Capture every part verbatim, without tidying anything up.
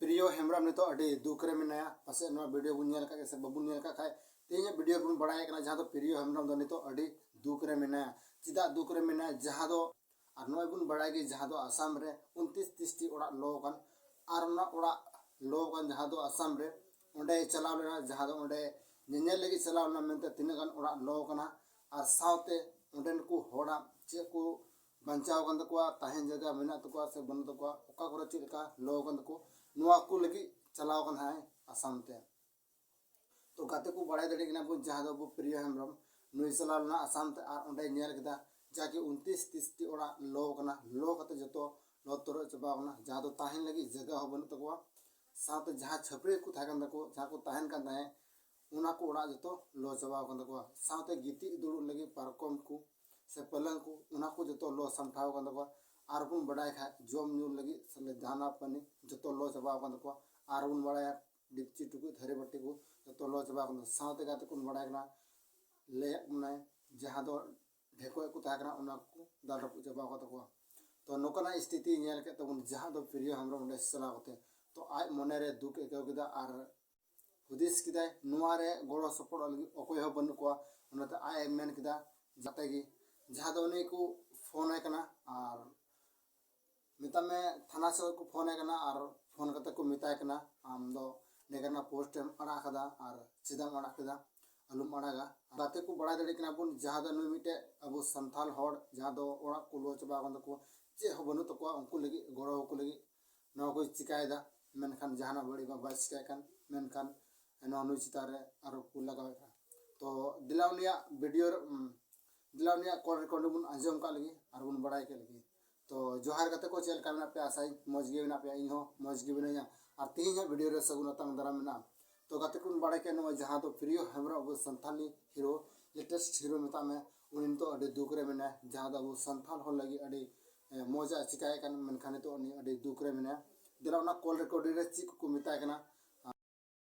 ᱯᱨᱤᱭᱚ ᱦᱮᱢᱵᱨᱚᱢ ᱱᱤᱛᱚᱜ ᱟᱹᱰᱤ ᱫᱩᱠ ᱨᱮ ᱢᱮᱱᱟᱭᱟ᱾ ᱯᱟᱥᱮᱡ ᱱᱚᱣᱟ ᱵᱷᱤᱰᱤᱭᱳ ᱵᱚᱱ ᱧᱮᱞ ᱟᱠᱟᱫ ᱜᱮ ᱥᱮ ᱵᱟᱵᱚᱱ ᱧᱮᱞ ᱟᱠᱟᱫ ᱠᱷᱟᱡ, ᱛᱮᱦᱮᱧᱟᱜ ᱵᱷᱤᱰᱤᱭᱳ ᱵᱚᱱ ᱵᱟᱲᱟᱭ ᱠᱟᱱᱟ, ᱡᱟᱦᱟᱸ ᱫᱚ ᱯᱨᱤᱭᱚ ᱦᱮᱢᱵᱨᱚᱢ ᱫᱚ ᱱᱤᱛᱚᱜ ᱟᱹᱰᱤ ᱫᱩᱠ ᱨᱮ ᱢᱮᱱᱟᱭᱟ᱾ ᱪᱮᱫᱟᱜ ᱫᱩᱠ ᱨᱮ ᱢᱮᱱᱟᱭᱟ? ᱡᱟᱦᱟᱸ ᱫᱚ, ᱟᱨ ᱱᱚᱜᱼᱚᱭ ᱵᱚᱱ ᱵᱟᱲᱟᱭ ᱜᱮ, ᱡᱟᱦᱟᱸ ᱫᱚ ᱟᱥᱟᱢ ᱨᱮ ᱩᱱᱛᱨᱤᱥ ᱛᱤᱥᱴᱤ ᱚᱲᱟᱜ ᱞᱚ ᱟᱠᱟᱱ, ᱟᱨ ᱚᱱᱟ ᱚᱲᱟᱜ ᱞᱚ ᱟᱠᱟᱱ ᱡᱟᱦᱟᱸ ᱫᱚ ᱟᱥᱟᱢ ᱨᱮ, ᱚᱸᱰᱮ ᱪᱟᱞᱟᱣ ᱞᱮᱱᱟ, ᱡᱟᱦᱟᱸ ᱫᱚ ᱚᱸᱰᱮ ᱧᱮᱧᱮᱞ ᱞᱟᱹᱜᱤᱫ ᱪᱟᱞᱟᱣ ᱞᱮᱱᱟ ᱢᱮᱱᱛᱮ ᱛᱤᱱᱟᱹᱜ ᱜᱟᱱ ᱚᱲᱟᱜ ᱞᱚ ᱟᱠᱟᱱᱟ, ᱟᱨ ᱥᱟᱶᱛᱮ ᱚᱸᱰᱮᱱ ᱠᱚ ᱦᱚᱲᱟᱜ ᱪᱮᱫ ᱠᱚ ᱵᱟᱧᱪᱟᱣ ᱟᱠᱟᱱ ᱛᱟᱠᱚᱣᱟ, ᱛᱟᱦᱮᱱ ᱡᱟᱭᱜᱟ ᱢᱮᱱᱟᱜ ᱛᱟᱠᱚᱣᱟ ᱥᱮ ᱵᱟᱹᱱᱩᱜ ᱛᱟᱠᱚᱣᱟ, ᱚᱠᱟ ᱠᱚᱨᱮ ᱪᱮᱫ ᱞᱮᱠᱟ ᱞᱚ ᱟᱠᱟᱱ ᱛᱟᱠᱚ, ᱱᱚᱣᱟ ᱠᱚ ᱞᱟᱹᱜᱤᱫ ᱪᱟᱞᱟᱣ ᱟᱠᱟᱱ ᱛᱟᱦᱮᱸᱫ ᱟᱥᱟᱢ ᱛᱮ᱾ ᱛᱚ ᱜᱟᱛᱮ ᱠᱚ, ᱵᱟᱲᱟᱭ ᱫᱟᱲᱮᱭᱟᱜ ᱠᱟᱱᱟ ᱵᱚᱱ, ᱡᱟᱦᱟᱸ ᱫᱚ ᱟᱵᱚ ᱯᱨᱤᱭᱚ ᱦᱮᱢᱵᱨᱚᱢ, ᱱᱩᱭ ᱪᱟᱞᱟᱣ ᱞᱮᱱᱟ ᱟᱥᱟᱢ ᱛᱮ ᱟᱨ ᱚᱸᱰᱮ ᱧᱮᱞ ᱠᱮᱫᱟ ᱡᱟᱜᱮ ᱩᱱᱛᱨᱤᱥ ᱛᱤᱥᱴᱤ ᱚᱲᱟᱜ ᱞᱚ ᱠᱟᱱᱟ, ᱞᱚ ᱠᱟᱛᱮ ᱡᱚᱛᱚ ᱞᱚ ᱛᱚᱨᱚᱡ ᱪᱟᱵᱟᱣ ᱠᱟᱱᱟ, ᱡᱟᱦᱟᱸ ᱫᱚ ᱛᱟᱦᱮᱱ ᱞᱟᱹᱜᱤᱫ ᱡᱟᱭᱜᱟ ᱦᱚᱸ ᱵᱟᱹᱱᱩᱜ ᱛᱟᱠᱚᱣᱟ᱾ ᱥᱟᱶᱛᱮ ᱡᱟᱦᱟᱸ ᱪᱷᱟᱹᱯᱨᱤ ᱠᱚ ᱛᱟᱦᱮᱸ ᱠᱟᱱ ᱛᱟᱠᱚ, ᱡᱟᱦᱟᱸ ᱠᱚ ᱛᱟᱦᱮᱱ ᱠᱟᱱ ᱛᱟᱦᱮᱸᱫ, ᱚᱱᱟ ᱠᱚ ᱚᱲᱟᱜ ᱡᱚᱛᱚ ᱞᱚ ᱪᱟᱵᱟᱣ ᱠᱟᱱ ᱛᱟᱠᱚᱣᱟ᱾ ᱥᱟᱶᱛᱮ ᱜᱤᱛᱤᱡ ᱫᱩᱲᱩᱵ ᱞᱟᱹᱜᱤᱫ ᱯᱟᱨᱠᱚᱢ ᱠᱚ ᱥᱮ ᱯᱟᱞᱟᱝ ᱠᱚ, ᱚᱱᱟ ᱠᱚ ᱡᱚᱛᱚ ᱞᱚ ᱥᱟᱢᱴᱷᱟᱣ ᱠᱟᱱ ᱛᱟᱠᱚᱣᱟ᱾ ᱟᱨ ᱵᱚᱱ ᱵᱟᱰᱟᱭ ᱠᱷᱟᱡ, ᱡᱚᱢ ᱧᱩ ᱞᱟᱹᱜᱤᱫ ᱥᱮ ᱫᱟᱱᱟ ᱯᱟᱹᱱᱤ ᱡᱚᱛᱚ ᱞᱚ ᱪᱟᱵᱟᱣ ᱠᱟᱱ ᱛᱟᱠᱚᱣᱟ᱾ ᱟᱨ ᱵᱚᱱ ᱵᱟᱲᱟᱭᱟ, ᱰᱮᱠᱪᱤ ᱴᱩᱠᱩᱡ ᱛᱷᱟᱹᱨᱤ ᱵᱟᱹᱴᱤ ᱠᱚ ᱡᱚᱛᱚ ᱞᱚ ᱪᱟᱵᱟᱣ ᱠᱟᱱ ᱛᱟᱠᱚᱣᱟ᱾ ᱥᱟᱶᱛᱮ ᱜᱟᱛᱮ ᱠᱚ ᱵᱚᱱ ᱵᱟᱲᱟᱭ ᱠᱟᱱᱟ, ᱞᱟᱹᱭᱟᱜ ᱵᱚᱱᱟᱭ, ᱡᱟᱦᱟᱸ ᱫᱚ ᱰᱷᱮᱠᱚᱡ ᱠᱚ ᱛᱟᱦᱮᱸ ᱠᱟᱱᱟ, ᱚᱱᱟ ᱠᱚ ᱫᱟᱞ ᱨᱟᱹᱯᱩᱫ ᱪᱟᱵᱟᱣ ᱠᱟᱱ ᱛᱟᱠᱚᱣᱟ᱾ ᱛᱚ ᱱᱚᱝᱠᱟᱱᱟᱜ ᱥᱛᱷᱤᱛᱤ ᱧᱮᱞ ᱠᱮᱫ ᱛᱟᱵᱚᱱ ᱡᱟᱦᱟᱸ ᱫᱚ ᱯᱨᱤᱭᱚ ᱦᱮᱢᱵᱨᱚᱢ ᱚᱸᱰᱮ ᱪᱟᱞᱟᱣ ᱠᱟᱛᱮ, ᱛᱚ ᱟᱡ ᱢᱚᱱᱮᱨᱮ ᱫᱩᱠ ᱟᱹᱭᱠᱟᱹᱣ ᱠᱮᱫᱟ ᱟᱨ ᱦᱩᱫᱤᱥ ᱠᱮᱫᱟᱭ, ᱱᱚᱣᱟ ᱨᱮ ᱜᱚᱲᱚ ᱥᱚᱯᱚᱦᱚᱫ ᱞᱟᱹᱜᱤᱫ ᱚᱠᱚᱭ ᱦᱚᱸ ᱵᱟᱹᱱᱩᱜ ᱠᱚᱣᱟ᱾ ᱚᱱᱟᱛᱮ ᱟᱡ ᱮ ᱢᱮᱱ ᱠᱮᱫᱟ, ᱡᱟᱛᱮ ᱜᱮ ᱡᱟᱦᱟᱸ ᱫᱚ ᱩᱱᱤ ᱠᱚ ᱯᱷᱳᱱ ᱟᱭ ᱠᱟᱱᱟ ᱟᱨ ᱢᱮᱛᱟᱜ ᱢᱮ ᱛᱷᱟᱱᱟ ᱥᱮᱫ ᱠᱚ ᱯᱷᱳᱱ ᱟᱭ ᱠᱟᱱᱟ ᱟᱨ ᱯᱷᱳᱱ ᱠᱟᱛᱮ ᱠᱚ ᱢᱮᱛᱟᱭ ᱠᱟᱱᱟ, ᱟᱢ ᱫᱚ ᱱᱤᱝᱠᱟᱱᱟᱜ ᱯᱳᱥᱴ ᱮᱢ ᱟᱲᱟᱜ ᱠᱟᱫᱟ ᱟᱨ ᱪᱮᱫᱟᱜ ᱮᱢ ᱟᱲᱟᱜ ᱠᱮᱫᱟ, ᱟᱞᱚᱢ ᱟᱲᱟᱜᱟ᱾ ᱜᱟᱛᱮ ᱠᱚ, ᱵᱟᱲᱟᱭ ᱫᱟᱲᱮᱭᱟᱜ ᱠᱟᱱᱟ ᱵᱚᱱ, ᱡᱟᱦᱟᱸ ᱫᱚ ᱱᱩᱭ ᱢᱤᱫᱴᱮᱡ ᱟᱵᱚ ᱥᱟᱱᱛᱟᱞ ᱦᱚᱲ, ᱡᱟᱦᱟᱸ ᱫᱚ ᱚᱲᱟᱜ ᱠᱚ ᱞᱚ ᱪᱟᱵᱟ ᱟᱠᱟᱱ ᱛᱟᱠᱚᱣᱟ, ᱪᱮᱫ ᱦᱚᱸ ᱵᱟᱹᱱᱩᱜ ᱛᱟᱠᱚᱣᱟ, ᱩᱱᱠᱩ ᱞᱟᱹᱜᱤᱫ ᱜᱚᱲᱚ ᱟᱠᱚ ᱞᱟᱹᱜᱤᱫ ᱱᱚᱣᱟ ᱠᱚᱭ ᱪᱤᱠᱟᱭᱮᱫᱟ, ᱢᱮᱱᱠᱷᱟᱱ ᱡᱟᱦᱟᱱᱟᱜ ᱵᱟᱹᱲᱤᱡ ᱢᱟ ᱵᱟᱭ ᱪᱤᱠᱟᱭ ᱠᱟᱱ, ᱢᱮᱱᱠᱷᱟᱱ ᱱᱚᱣᱟ ᱱᱩᱭ ᱪᱮᱛᱟᱱ ᱨᱮ ᱟᱨᱚ ᱠᱚ ᱞᱟᱜᱟᱣᱮ ᱠᱟᱱᱟ᱾ ᱛᱚ ᱫᱮᱞᱟ ᱩᱱᱤᱭᱟᱜ ᱵᱷᱤᱰᱤᱭᱳ ᱨᱮ, ᱩᱢ, ᱫᱮᱞᱟ ᱩᱱᱤᱭᱟᱜ ᱠᱚᱞ ᱨᱮᱠᱚᱨᱰᱤᱝ ᱵᱚᱱ ᱟᱸᱡᱚᱢ ᱠᱟᱜ ᱞᱮᱜᱮ ᱟᱨ ᱵᱚᱱ ᱵᱟᱲᱟᱭ ᱠᱮᱫ ᱞᱮᱜᱮ᱾ ᱛᱚ ᱡᱚᱦᱟᱨ ᱜᱟᱛᱮ ᱠᱚ, ᱪᱮᱫ ᱞᱮᱠᱟ ᱢᱮᱱᱟᱜ ᱯᱮᱭᱟ? ᱟᱥᱟᱭᱟᱹᱧ ᱢᱚᱡᱽ ᱜᱮ ᱢᱮᱱᱟᱜ ᱯᱮᱭᱟ, ᱤᱧ ᱦᱚᱸ ᱢᱚᱡᱽ ᱜᱮ ᱢᱤᱱᱟᱹᱧᱟ᱾ ᱟᱨ ᱛᱮᱦᱮᱧᱟᱜ ᱵᱷᱤᱰᱤᱭᱳ ᱨᱮ ᱥᱟᱹᱜᱩᱱ ᱟᱛᱟᱝ ᱫᱟᱨᱟᱢ ᱢᱮᱱᱟᱜᱼᱟ᱾ ᱛᱚ ᱜᱟᱛᱮ ᱠᱚ ᱵᱚᱱ ᱵᱟᱲᱟᱭ ᱠᱮᱫ, ᱱᱚᱜᱼᱚᱭ ᱡᱟᱦᱟᱸ ᱫᱚ ᱯᱨᱤᱭᱚ ᱦᱮᱢᱵᱨᱚᱢ, ᱟᱵᱚ ᱥᱟᱱᱛᱟᱞᱤ ᱦᱤᱨᱳ, ᱞᱮᱴᱮᱥᱴ ᱦᱤᱨᱳ ᱢᱮᱛᱟᱜ ᱢᱮ, ᱩᱱᱤ ᱱᱤᱛᱚᱜ ᱟᱹᱰᱤ ᱫᱩᱠ ᱨᱮ ᱢᱮᱱᱟᱭᱟ, ᱡᱟᱦᱟᱸ ᱫᱚ ᱟᱵᱚ ᱥᱟᱱᱛᱟᱞ ᱦᱚᱲ ᱞᱟᱹᱜᱤᱫ ᱟᱹᱰᱤ, ᱮ, ᱢᱚᱡᱽ ᱟᱜ ᱪᱤᱠᱟᱭᱮᱫ ᱠᱟᱱ, ᱢᱮᱱᱠᱷᱟᱱ ᱱᱤᱛᱚᱜ ᱩᱱᱤ ᱟᱹᱰᱤ ᱫᱩᱠ ᱨᱮ ᱢᱮᱱᱟᱭᱟ᱾ ᱫᱮᱞᱟ ᱚᱱᱟ ᱠᱚᱞ ᱨᱮᱠᱚᱨᱰᱤᱝ ᱨᱮ ᱪᱮᱫ ᱠᱚᱠᱚ ᱢᱮᱛᱟᱭ ᱠᱟᱱᱟ,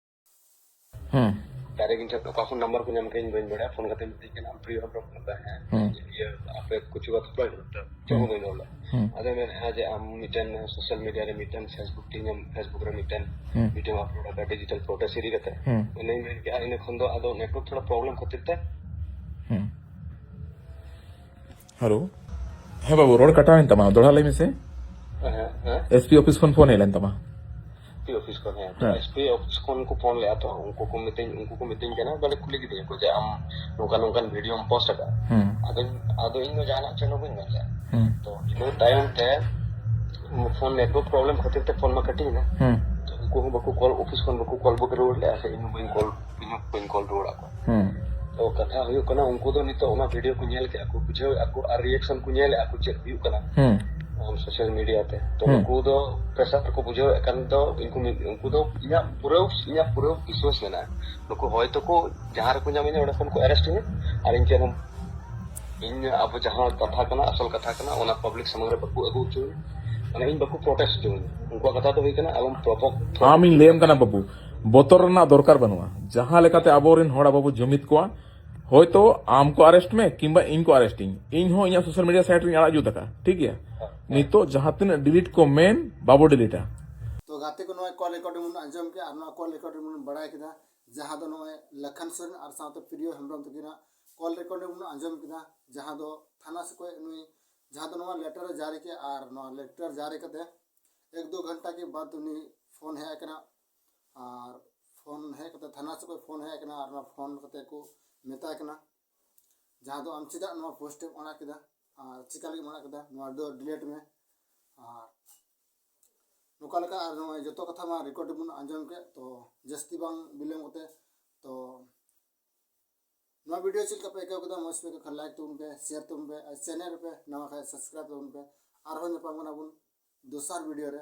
ᱦᱮᱸ, ᱰᱟᱭᱨᱮᱠᱴ ᱤᱧ ᱴᱷᱮᱱ ᱚᱠᱟ ᱠᱷᱚᱱ ᱱᱟᱢᱵᱟᱨ ᱠᱚ ᱧᱟᱢ ᱠᱮᱫᱟ ᱤᱧ ᱵᱟᱹᱧ ᱵᱟᱲᱟᱭᱟ᱾ ᱯᱷᱳᱱ ᱠᱟᱛᱮ ᱢᱤᱛᱟᱹᱧ ᱠᱟᱱᱟ, "ᱟᱢ ᱯᱷᱨᱤ ᱦᱚᱲ ᱠᱟᱱᱟ?" "ᱦᱮᱸ, ᱦᱩᱸ᱾ ᱤᱭᱟᱹ, ᱟᱯᱮ ᱠᱩᱪᱩ ᱵᱟᱯᱮ ᱵᱟᱲᱟᱭ ᱠᱟᱱᱟ?" ᱪᱮᱫ ᱦᱚᱸ ᱵᱟᱹᱧ ᱨᱚᱲ ᱞᱮᱫᱟ᱾ ᱦᱩᱸ᱾ ᱟᱫᱚᱭ ᱢᱮᱱᱮᱫᱼᱟ ᱡᱮ ᱟᱢ ᱢᱤᱫᱴᱮᱱ ᱥᱳᱥᱟᱞ ᱢᱤᱰᱤᱭᱟ ᱨᱮ ᱢᱤᱫᱴᱮᱱ ᱯᱷᱮᱥᱵᱩᱠ ᱴᱤᱧ ᱮᱢ, ᱯᱷᱮᱥᱵᱩᱠ ᱨᱮ ᱢᱤᱫᱴᱮᱱ ᱦᱩᱸ᱾ ᱵᱷᱤᱰᱤᱭᱳ ᱟᱯᱞᱳᱰ ᱟᱠᱟᱫᱟ ᱰᱤᱡᱤᱴᱟᱞ ᱯᱨᱚᱴᱮᱥᱴ ᱤᱫᱤ ᱠᱟᱛᱮ᱾ ᱦᱩᱸ᱾ ᱤᱱᱟᱹᱧ ᱢᱮᱱ ᱠᱮᱫᱼᱟ, ᱤᱱᱟᱹ ᱠᱷᱚᱱ ᱫᱚ ᱟᱫᱚ ᱱᱮᱴᱣᱟᱨᱠ ᱛᱷᱚᱲᱟ ᱯᱨᱚᱵᱞᱮᱢ ᱠᱷᱟᱹᱛᱤᱨ ᱛᱮ᱾ ᱦᱩᱸ᱾ ᱦᱮᱞᱳ᱾ ᱦᱮᱸ ᱵᱟᱹᱵᱩ, ᱨᱚᱲ ᱠᱟᱴᱟᱣ ᱮᱱ ᱛᱟᱢᱟ, ᱫᱚᱦᱲᱟ ᱞᱟᱹᱭ ᱢᱮᱥᱮ᱾ ᱦᱮᱸ, ᱦᱮᱸ᱾ ᱮᱥᱯᱤ ᱚᱯᱷᱤᱥ ᱠᱷᱚᱱ ᱯᱷᱳᱱ ᱦᱮᱡ ᱞᱮᱱ ᱛᱟᱢᱟ᱾ ᱮᱥᱯᱤ ᱚᱯᱷᱤᱥ ᱠᱷᱚᱱ, ᱦᱮᱸ᱾ ᱦᱮᱸ᱾ ᱮᱥᱯᱤ ᱚᱯᱷᱤᱥ ᱠᱷᱚᱱ ᱠᱚ ᱯᱷᱳᱱ ᱞᱮᱫᱼᱟ, ᱛᱚ ᱩᱱᱠᱩ ᱠᱚ ᱢᱤᱛᱟᱹᱧ, ᱩᱱᱠᱩ ᱠᱚ ᱢᱤᱛᱟᱹᱧ ᱠᱟᱱᱟ, ᱵᱚᱞᱮ ᱠᱩᱞᱤ ᱠᱤᱫᱤᱧᱟ ᱠᱚ ᱡᱮ ᱟᱢ ᱱᱚᱝᱠᱟ ᱱᱚᱝᱠᱟᱱ ᱵᱷᱤᱰᱤᱭᱳᱢ ᱯᱳᱥᱴ ᱟᱠᱟᱫᱼᱟ᱾ ᱦᱩᱸ᱾ ᱟᱫᱚᱧ, ᱟᱫᱚ ᱤᱧ ᱫᱚ ᱡᱟᱦᱟᱱᱟᱜ ᱪᱮᱫ ᱦᱚᱸ ᱵᱟᱹᱧ ᱢᱮᱱ ᱞᱮᱫᱼᱟ᱾ ᱦᱩᱸ᱾ ᱛᱚ ᱤᱱᱟᱹ ᱛᱟᱭᱚᱢ ᱛᱮ ᱯᱷᱳᱱ ᱱᱮᱴᱣᱟᱨᱠ ᱯᱨᱚᱵᱞᱮᱢ ᱠᱷᱟᱹᱛᱤᱨ ᱛᱮ ᱯᱷᱳᱱ ᱢᱟ ᱠᱟᱹᱴᱤᱡ ᱮᱱᱟ᱾ ᱦᱩᱸ᱾ ᱛᱚ ᱩᱱᱠᱩ ᱦᱚᱸ ᱵᱟᱠᱚ ᱠᱚᱞ, ᱚᱯᱷᱤᱥ ᱠᱷᱚᱱ ᱵᱟᱠᱚ ᱠᱚᱞ ᱵᱟᱠᱚ ᱨᱩᱣᱟᱹᱲ ᱞᱮᱫᱼᱟ, ᱥᱮ ᱤᱧ ᱦᱚᱸ ᱵᱟᱹᱧ ᱠᱚᱞ, ᱤᱧ ᱦᱚᱸ ᱵᱟᱹᱧ ᱠᱚᱞ ᱨᱩᱣᱟᱹᱲᱟᱫ ᱠᱚᱣᱟ᱾ ᱦᱩᱸ᱾ ᱛᱚ ᱠᱟᱛᱷᱟ ᱦᱩᱭᱩᱜ ᱠᱟᱱᱟ, ᱩᱱᱠᱩ ᱫᱚ ᱱᱤᱛᱚᱜ ᱚᱱᱟ ᱵᱷᱤᱰᱤᱭᱳ ᱠᱚ ᱧᱮᱞ ᱠᱮᱫᱼᱟ ᱠᱚ, ᱵᱩᱡᱷᱟᱹᱣᱮᱫᱼᱟ ᱠᱚ, ᱟᱨ ᱨᱤᱭᱮᱠᱥᱚᱱ ᱠᱚ ᱧᱮᱞᱮᱫᱼᱟ ᱠᱚ ᱪᱮᱫ ᱦᱩᱭᱩᱜ ᱠᱟᱱᱟ᱾ ᱦᱩᱸ᱾ ᱟᱢ ᱥᱳᱥᱟᱞ ᱢᱤᱰᱤᱭᱟ ᱛᱮ᱾ ᱛᱚ ᱦᱩᱸ᱾ ᱩᱱᱠᱩ ᱫᱚ ᱯᱨᱮᱥᱟᱨ ᱠᱚ ᱵᱩᱡᱷᱟᱹᱣᱮᱫ ᱠᱟᱱ ᱫᱚ, ᱩᱱᱠᱩ ᱢᱤᱫ, ᱩᱱᱠᱩ ᱫᱚ ᱤᱧᱟᱹᱜ ᱯᱩᱨᱟᱹ, ᱤᱧᱟᱹᱜ ᱯᱩᱨᱟᱹ ᱵᱤᱥᱣᱟᱥ ᱢᱮᱱᱟᱜᱼᱟ᱾ ᱱᱩᱠᱩ ᱦᱚᱭᱛᱳ ᱠᱚ ᱡᱟᱦᱟᱸ ᱨᱮᱠᱚ ᱧᱟᱢᱤᱧᱟ ᱚᱸᱰᱮ ᱠᱷᱚᱱ ᱠᱚ ᱟᱨᱮᱥᱴ ᱤᱧᱟ, ᱟᱨ ᱤᱧ ᱪᱮᱫ ᱦᱚᱸ, ᱤᱧ ᱟᱵᱚ ᱡᱟᱦᱟᱸ ᱠᱟᱛᱷᱟ ᱠᱟᱱᱟ, ᱟᱥᱚᱞ ᱠᱟᱛᱷᱟ ᱠᱟᱱᱟ, ᱚᱱᱟ ᱯᱟᱵᱽᱞᱤᱠ ᱥᱟᱢᱟᱝ ᱨᱮ ᱵᱟᱠᱚ ᱟᱹᱜᱩ ᱦᱚᱪᱚᱣᱟᱹᱧᱟ᱾ ᱢᱟᱱᱮ ᱤᱧ ᱵᱟᱠᱚ ᱯᱨᱚᱴᱮᱥᱴ ᱦᱚᱪᱚᱣᱟᱹᱧᱟ᱾ ᱩᱱᱠᱩᱣᱟᱜ ᱠᱟᱛᱷᱟ ᱫᱚ ᱦᱩᱭ ᱠᱟᱱᱟ, ᱟᱞᱚᱢ ᱯᱨᱚᱯᱚ-, ᱟᱢ ᱤᱧ ᱞᱟᱹᱭᱟᱢ ᱠᱟᱱᱟ ᱵᱟᱹᱵᱩ, ᱵᱚᱛᱚᱨ ᱨᱮᱱᱟᱜ ᱫᱚᱨᱠᱟᱨ ᱵᱟᱹᱱᱩᱜᱼᱟ᱾ ᱡᱟᱦᱟᱸ ᱞᱮᱠᱟᱛᱮ ᱟᱵᱚᱨᱮᱱ ᱦᱚᱲ ᱟᱵᱚ ᱵᱚ ᱡᱩᱢᱤᱫ ᱠᱚᱣᱟ, ᱦᱚᱭᱛᱳ ᱟᱢ ᱠᱚ ᱟᱨᱮᱥᱴ ᱢᱮ ᱠᱤᱝᱵᱟ ᱤᱧ ᱠᱚ ᱟᱨᱮᱥᱴ ᱤᱧ, ᱤᱧ ᱦᱚᱸ ᱤᱧᱟᱹᱜ ᱥᱳᱥᱟᱞ ᱢᱤᱰᱤᱭᱟ ᱥᱟᱭᱤᱴ ᱨᱤᱧ ᱟᱲᱟᱜ ᱡᱩᱛ ᱟᱠᱟᱫᱼᱟ, ᱴᱷᱤᱠ ᱜᱮᱭᱟ? ᱦᱮᱸ᱾ ᱱᱤᱛᱚᱜ ᱡᱟᱦᱟᱸ ᱛᱤᱱᱟᱹᱜ ᱰᱤᱞᱤᱴ ᱠᱚ ᱢᱮᱱ, ᱵᱟᱵᱚ ᱰᱤᱞᱤᱴᱟ᱾ ᱛᱚ ᱜᱟᱛᱮ ᱠᱚ, ᱱᱚᱣᱟ ᱠᱚᱞ ᱨᱮᱠᱚᱨᱰᱤᱝ ᱵᱚᱱ ᱟᱸᱡᱚᱢ ᱠᱮᱫᱟ ᱟᱨ ᱱᱚᱣᱟ ᱠᱚᱞ ᱨᱮᱠᱚᱨᱰᱤᱝ ᱵᱚᱱ ᱵᱟᱲᱟᱭ ᱠᱮᱫᱟ, ᱡᱟᱦᱟᱸ ᱫᱚ ᱱᱚᱜᱼᱚᱭ ᱞᱟᱠᱷᱟᱱ ᱥᱚᱨᱮᱱ ᱟᱨ ᱥᱟᱶᱛᱮ ᱯᱨᱤᱭᱚ ᱦᱮᱢᱵᱨᱚᱢ ᱛᱟᱹᱠᱤᱱᱟᱜ ᱠᱚᱞ ᱨᱮᱠᱚᱨᱰᱤᱝ ᱵᱚᱱ ᱟᱸᱡᱚᱢ ᱠᱮᱫᱟ, ᱡᱟᱦᱟᱸ ᱫᱚ ᱛᱷᱟᱱᱟ ᱥᱮᱫ ᱠᱷᱚᱱ ᱱᱩᱭ, ᱡᱟᱦᱟᱸ ᱫᱚ ᱱᱚᱣᱟ ᱞᱮᱴᱟᱨ ᱮ ᱡᱟᱹᱨᱤ ᱠᱮᱫ, ᱟᱨ ᱱᱚᱣᱟ ᱞᱮᱴᱟᱨ ᱡᱟᱹᱨᱤ ᱠᱟᱛᱮ ᱮᱠ ᱫᱩ ᱜᱷᱚᱱᱴᱟ ᱠᱮ ᱵᱟᱫ ᱩᱱᱤ ᱯᱷᱳᱱ ᱦᱮᱡ ᱟᱠᱟᱱᱟ, ᱟᱨ ᱯᱷᱳᱱ ᱦᱮᱡ ᱠᱟᱛᱮ ᱛᱷᱟᱱᱟ ᱥᱮᱫ ᱠᱷᱚᱱ ᱯᱷᱳᱱ ᱦᱮᱡ ᱟᱠᱟᱱᱟ, ᱟᱨ ᱚᱱᱟ ᱯᱷᱳᱱ ᱠᱟᱛᱮ ᱠᱚ ᱢᱮᱛᱟᱭ ᱠᱟᱱᱟ, ᱡᱟᱦᱟᱸ ᱫᱚ ᱟᱢ ᱪᱮᱫᱟᱜ ᱱᱚᱣᱟ ᱯᱳᱥᱴ ᱮᱢ ᱟᱲᱟᱜ ᱠᱮᱫᱟ, ᱟᱨ ᱪᱮᱠᱟ ᱞᱟᱹᱜᱤᱫ ᱮᱢ ᱟᱲᱟᱜ ᱠᱮᱫᱟ, ᱱᱚᱣᱟ ᱫᱚ ᱰᱤᱞᱤᱴ ᱢᱮ᱾ ᱟᱨ ᱱᱚᱝᱠᱟ ᱞᱮᱠᱟ ᱟᱨ ᱱᱚᱜᱼᱚᱭ ᱡᱚᱛᱚ ᱠᱟᱛᱷᱟ ᱢᱟ ᱨᱮᱠᱚᱨᱰ ᱵᱚᱱ ᱟᱸᱡᱚᱢ ᱠᱮᱫ, ᱛᱚ ᱡᱟᱹᱥᱛᱤ ᱵᱟᱝ ᱵᱤᱞᱚᱢ ᱠᱟᱛᱮ, ᱛᱚ ᱱᱚᱣᱟ ᱵᱷᱤᱰᱤᱭᱳ ᱪᱮᱫ ᱞᱮᱠᱟ ᱯᱮ ᱟᱹᱭᱠᱟᱹᱣ ᱠᱮᱫᱟ? ᱢᱚᱡᱽ ᱯᱮ ᱟᱹᱭᱠᱟᱹᱣ ᱠᱷᱟᱱ ᱞᱟᱭᱤᱠ ᱛᱟᱵᱚᱱ ᱯᱮ, ᱥᱮᱭᱟᱨ ᱛᱟᱵᱚᱱ ᱯᱮ, ᱟᱨ ᱪᱮᱱᱮᱞ ᱨᱮᱯᱮ ᱱᱟᱣᱟ ᱠᱷᱟᱱ ᱥᱟᱵᱥᱠᱨᱟᱭᱤᱵ ᱛᱟᱵᱚᱱ ᱯᱮ᱾ ᱟᱨᱦᱚᱸ ᱧᱟᱯᱟᱢ ᱠᱟᱱᱟ ᱵᱚᱱ ᱫᱚᱥᱟᱨ ᱵᱷᱤᱰᱤᱭᱳ ᱨᱮ᱾